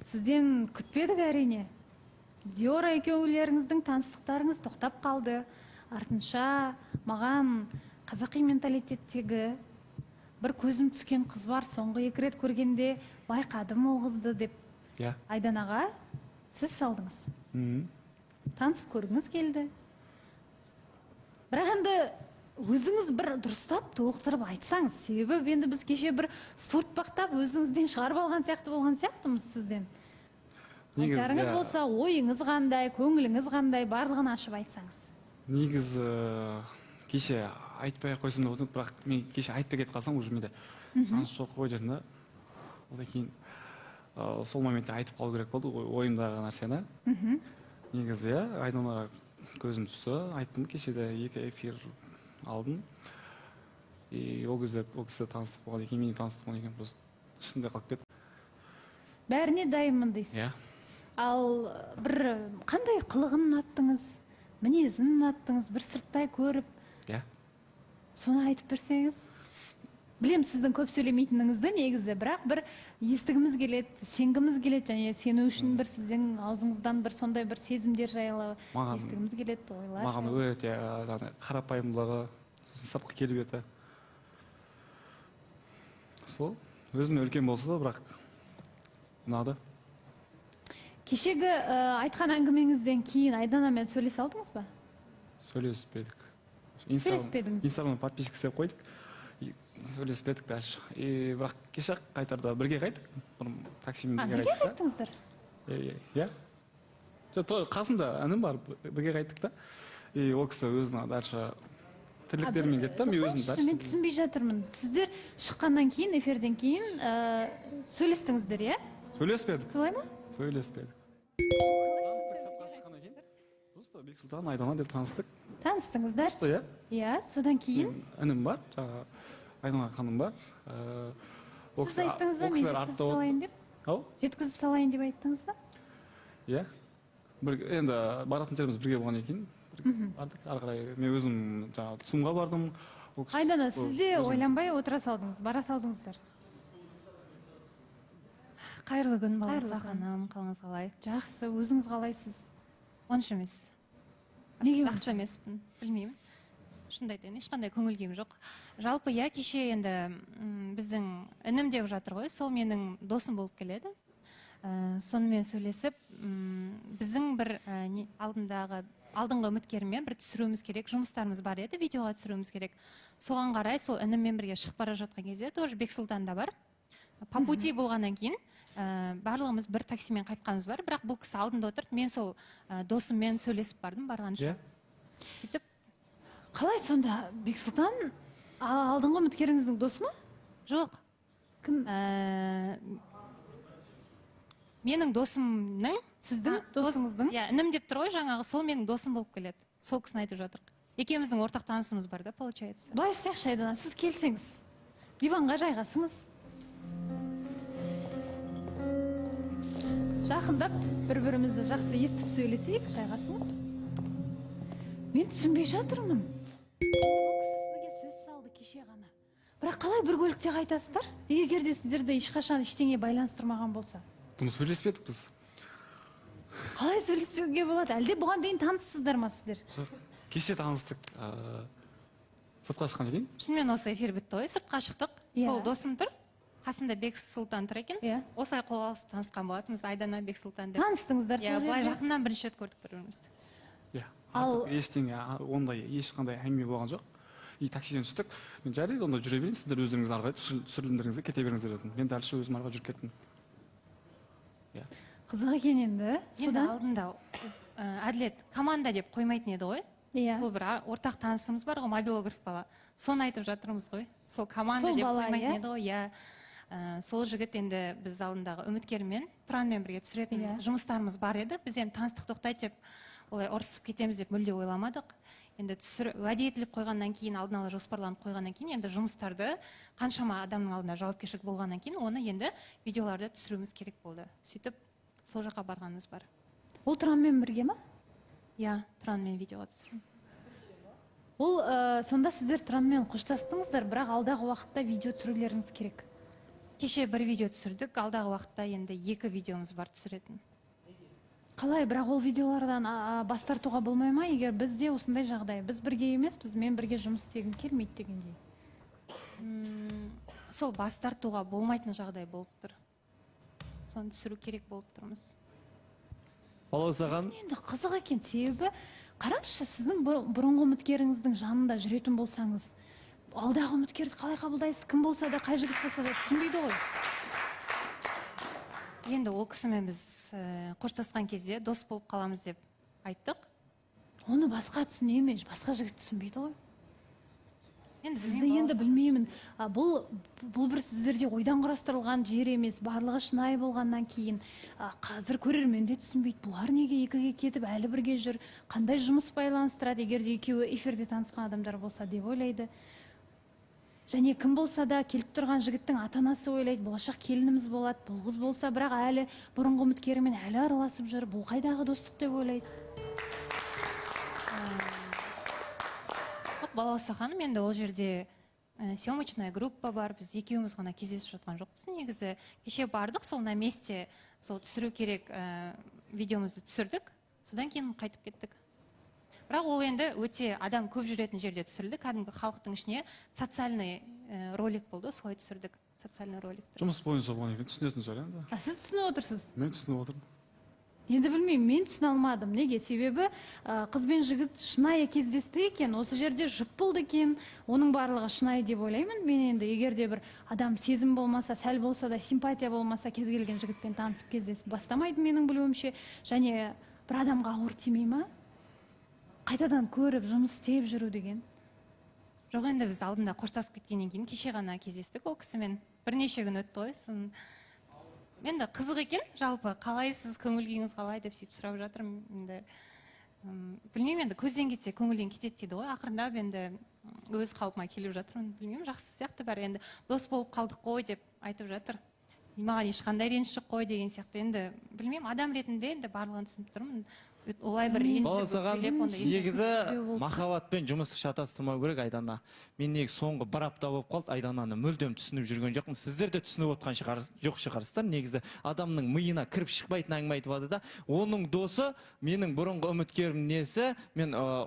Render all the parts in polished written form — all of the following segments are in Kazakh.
Сізден күтпедік әрине. Диора екеулеріңіздің таныстықтарыңыз тоқтап қалды. Артынша маған қазақи менталитеттегі бір көзім түскен қыз бар, соңғы 2 рет көргенде байқадым ол қызды деп. Иә. Айданаға сөз салдыңыз. Танысып көргіңіз келді. Бірақ енді өзіңіз бір дұрыстап толықтырып айтсаңыз, себебі енді біз кеше бір суыртпақтап өзіңізден шығарып алған сияқты болған сияқтымыз сізден. Негізі, Айтарыңыз иә. болса, ойыңыз қандай, көңіліңіз қандай, барлығын ашып айтсаңыз. Негізі кеше айтпай ақ қойсам да болады, бірақ мен кеше айтпай кетіп қалсам, уже менде шанс жоқ қой дедім да. Одан кейін сол моментте айтып қалу керек болды ойымдағы нәрсені. Негізі, иә, Айданаға көзім түсті, айттым кеше де 2 эфир алдым. И ол кезде ол кісі таныстық болған екен, мен де таныстық болған екен, просто ішімде қалып кетті. Бәріне дайынмын дейсіз. Иә. Ал бір қандай қылығын ұнаттыңыз, мінезін ұнаттыңыз, бір сырттай көріп? Иә. Соны айтып берсеңіз. Білем сіздің көп сөйлемейтініңізді негізі, бірақ бір естігіміз келеді, сенгіміз келеді, және сену үшін бір сіздің аузыңыздан бір сондай бір сезімдер жайлы естігіміз келеді, ойлар Маған жайлы. өте жаңағы қарапайымдылығы, сосын сыртқы келбеті. Сол, өзімнен үлкен болса да, бірақ ұнады. Кешегі айтқан әңгімеңізден кейін Айданамен сөйлесе алдыңыз ба? Сөйлеспедік. Сөйлеспедіңіз? Инстаграмда подписка істеп қойдық. И сөйлеспедік дальше. И бірақ кеше қайтарда бірге қайттық. Бір таксимен А, бірге бірге қайттық та. қайттыңыздар? Иә. Жоқ, той қасымда інім бар, бірге қайттық та. И ол кісі өзінің дальше тірліктерімен кетті, мен өзім Тоқтаңызшы, дальше. мен түсінбей жатырмын. Сіздер шыққаннан кейін, эфирден кейін сөйлестіңіздер, иә? Сөйлеспедік. Солай ма? Сөйлеспедік. Таныстық, сыртқа шыққаннан кейін. Просто Бексұлтан, Айдана деп таныстық. Таныстыңыздар? Просто, иә. Иә, содан кейін? Менің інім бар, жаңағы Айдана ханым бар. Ол Сіз кісі- айттыңыз ба, ол мен кісілер жеткізіп артта отыр. салайын деп? Ау? Жеткізіп салайын деп айттыңыз ба? Иә. Бір, енді баратын жеріміз бірге болған екен. Бірге бардық, ары қарай мен өзім жаңағы ЦУМға бардым. Ол кісі Айдана, ол сіз де өзім ойланбай отыра салдыңыз, бара салдыңыздар. Қайырлы күн, Балауса Қайырлы күн. ханым, қалыңыз қалай? Жақсы, өзіңіз қалайсыз? Онша емес. Неге Жақсы онша? емеспін, білмеймін. Шынымды айтайын, ешқандай көңіл күйім жоқ. Жалпы, иә, кеше енді біздің інім деп жатыр ғой, сол менің досым болып келеді. Сонымен сөйлесіп, біздің бір не, алдыңғы үміткеріммен бір түсіруіміз керек, жұмыстарымыз бар еді, видеоға түсіруіміз керек. Соған қарай сол ініммен бірге шығып бара жатқан кезде тоже Бексұлтан да бар. По пути болғаннан кейін барлығымыз бір таксимен қайтқанымыз бар, бірақ бұл кісі алдында отырды, мен сол досыммен сөйлесіп бардым барғанша. Иә. Сөйтіп. Қалай сонда Бексұлтан алдыңғы үміткеріңіздің досы ма? Жоқ. Кім? Менің досымның, Сіздің досыңыздың? Иә, інім деп тұр ғой жаңағы, сол менің досым болып келеді. Сол кісіні айтып жатыр. Екеуміздің ортақ танысымыз бар да, получается. Былай істейікші, Айдана, сіз келсеңіз, диванға жайғасыңыз. Жақындап бір-бірімізді жақсы естіп сөйлесейік, жайғасыңыз. Мен түсінбей жатырмын. Енді бұл кісі сізге сөз салды кеше ғана. Бірақ қалай бір көлікте қайтасыздар? Егер де сіздерді ешқашан ештеңе байланыстырмаған болса. Бұны сөйлеспедік біз. Қалай сөйлеспеуге болады? Әлде бұған дейін таныссыздар ма сіздер? Жоқ, кеше таныстық. Сыртқа шыққан кейін. Шынымен осы эфир бітті ғой, сыртқа шықтық. Иә. Сол досым тұр. Қасында Бексұлтан тұр екен. Иә. Осылай қол алысып танысқан болатынбыз, Айдана, Бексұлтан деп. Таныстыңыздар Иә, сол былай жерде? жақыннан бірінші рет көрдік бір-бірімізді. Иә. Ал Артық ештеңе, ондай ешқандай әңгіме болған жоқ. И таксиден түстік. Мен жарайды, онда жүре берейін, сіздер өздеріңіз ары қарай түсірілімдеріңізге кете беріңіздер дедім. Мен дальше өзім ары қарай жүріп кеттім. Иә. Қызық екен енді. Енді Содан? алдында Әділет команда деп қоймайтын еді ғой. Иә. Сол бір ортақ танысымыз бар ғой, мобилограф бала. Соны айтып жатырмыз ғой. Сол команда Сол деп бала, қоймайтын иә? еді ғой, иә. Сол жігіт енді біз алдындағы үміткермен, Тұранмен бірге түсіретін Иә. жұмыстарымыз бар еді. Біз енді таныстық тоқтайды деп, олай ұрысып кетеміз деп мүлде ойламадық. Енді уәде етіліп қойғаннан кейін, алдын ала жоспарланып қойғаннан кейін, енді жұмыстарды қаншама адамның алдында жауапкершілік болғаннан кейін, оны енді видеоларды түсіруіміз керек болды. Сөйтіп сол жаққа барғанымыз бар. Ол Тұранмен бірге ма? Иә, Тұранмен видеоға түсірдім. Ол сонда сіздер Тұранмен қоштастыңыздар, бірақ алдағы уақытта видео түсірулеріңіз керек. Кеше бір видео түсірдік, алдағы уақытта енді екі видеомыз бар түсіретін. Қалай, бірақ ол видеолардан бас тартуға болмай ма, егер бізде осындай жағдай, біз бірге емеспіз, мен бірге жұмыс істегім келмейді дегендей? Сол бас тартуға болмайтын жағдай болып тұр, соны түсіру керек болып тұрмыз. Балауса ханым. Енді қызық екен, себебі қараңызшы, сіздің бұрынғы үміткеріңіздің жанында жүретін болсаңыз, алдағы үміткерді қалай қабылдайсыз? Кім болса да, қай жігіт болса да түсінбейді ғой. Енді ол кісімен біз қоштасқан кезде дос болып қаламыз деп айттық. Оны басқа түсіне ме? Басқа жігіт түсінбейді ғой. Енді Сізді білмеймін, енді Балауса. білмеймін. Бұл бір сіздерде ойдан құрастырылған жер емес, барлығы шынайы болғаннан кейін, қазір көрермен де түсінбейді, бұлар неге екіге кетіп әлі бірге жүр, қандай жұмыс байланыстырады, егер де екеуі эфирде танысқан адамдар болса деп ойлайды. Және кім болса да, келіп тұрған жігіттің ата анасы ойлайды, болашақ келініміз болады бұл қыз болса, бірақ әлі бұрынғы үміткерімен әлі араласып жүр, бұл қайдағы достық деп ойлайды. Жоқ, Балауса ханым, енді ол жерде съемочная группа бар, біз екеуміз ғана кездесіп жатқан жоқпыз. Негізі кеше бардық, сол на месте сол түсіру керек видеомызды түсірдік, содан кейін қайтып кеттік. Бірақ ол енді өте адам көп жүретін жерде түсірілді, кәдімгі халықтың ішіне социальный ролик болды, солай түсірдік социальный роликті. Жұмыс бойынша болғаннан кейін түсінетін шығар енді. А сіз түсініп отырсыз? Мен түсініп отырмын. Енді білмеймін, мен түсіне алмадым. Неге? Себебі қыз бен жігіт шынайы кездесті екен, осы жерде жұп болды екен, оның барлығы шынайы деп ойлаймын. Мен енді егер де бір адам сезім болмаса, сәл болса да симпатия болмаса, кез келген жігітпен танысып кездесіп бастамайды менің білуімше. Және бір адамға ауыр тимей ма? Қайтадан көріп, жұмыс істеп жүру деген. Жоқ, енді біз алдында қоштасып кеткеннен кейін кеше ғана кездестік ол кісімен. Бірнеше күн өтті ғой. Сосын енді қызық екен, жалпы қалайсыз, көңіл күйіңіз қалай деп сөйтіп сұрап жатырмын. Енді білмеймін, енді көзден кетсе көңілден кетеді дейді ғой. Ақырындап енді өз қалпыма келіп жатырмын. Білмеймін, жақсы сияқты бәрі. Енді дос болып қалдық қой деп айтып жатыр. Маған ешқандай реніш жоқ қой деген сияқты. Енді білмеймін, адам ретінде енді барлығын түсініп тұрмын. Олай бір ренжіп, Балауса ханым, өкпелеп ондай ешнәрсе негізі болды. махаббат пен жұмысты шатастырмау керек, Айдана. Мен негізі соңғы бір апта болып қалды, Айдананы мүлдем түсініп жүрген жоқпын. Сіздер де түсініп отқан жоқ шығарсыздар. Негізі адамның миына кіріп шықпайтын әңгіме айтып жатыр да. Оның досы, менің бұрынғы үміткерім несі,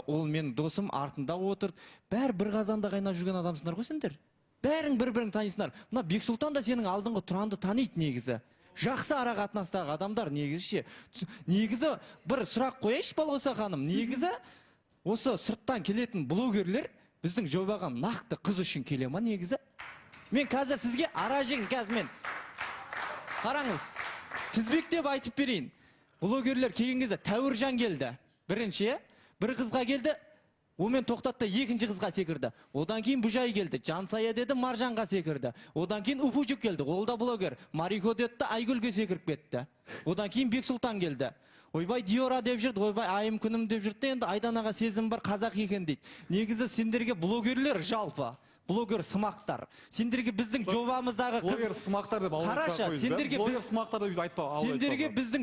ол менің досым артында отырды. Бәрі бір қазанда қайнап жүрген адамсыңдар ғой сендер. Бәрің бір-бірін танисыңдар. Мына Бексұлтан да сенің алдыңғы Тұранды таниды негізі. Жақсы ара қатынастағы адамдар негізі ше. Негізі бір сұрақ қояйыншы, Балауса ханым. Негізі осы сырттан келетін блогерлер біздің жобаға нақты қыз үшін келе ма негізі? Мен қазір сізге ара жігін, қазір мен қараңыз, тізбектеп айтып берейін. Блогерлер келген кезде Тәуіржан келді. Бірінші, бір қызға келді, онымен тоқтатты, екінші қызға секірді. Одан кейін Бұжай келді, Жансая деді, Маржанға секірді. Одан кейін Уфучук келді, ол да блогер. Марико деді, Айгүлге секіріп кетті. Одан кейін Бексұлтан келді. Ойбай Диора деп жүрді, ойбай айым күнім деп жүрді, енді Айданаға сезім бар, қазақ екен дейді. Негізі сендерге блогерлер жалпы, блогер сымақтар. Сендерге біздің жобамыздағы қыз Блогер сымақтар деп ауыз Қарашы, айтпа қойыңыз, да? сендерге Блогер біз сымақтар деп айтпа, ауыз айтпа Сендерге қойыңыз. біздің